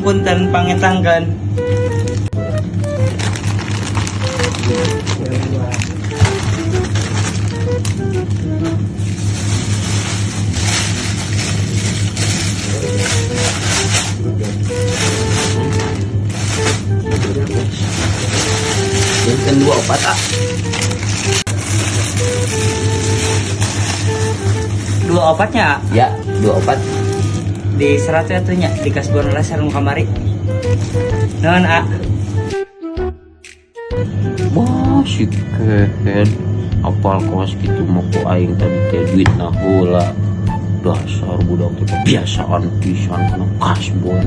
Punten pangetangkeun. Punten 24, ah. 24 nya? Ya, 24. Di 100 atuh nya, di kasbon lah sareng kamari. Nuhun, A. Wah, si kehen. Apal kos gitu mau ku aing tadi teh duit nah heula. Dasar budak teh kebiasaan pisan kana kasbon.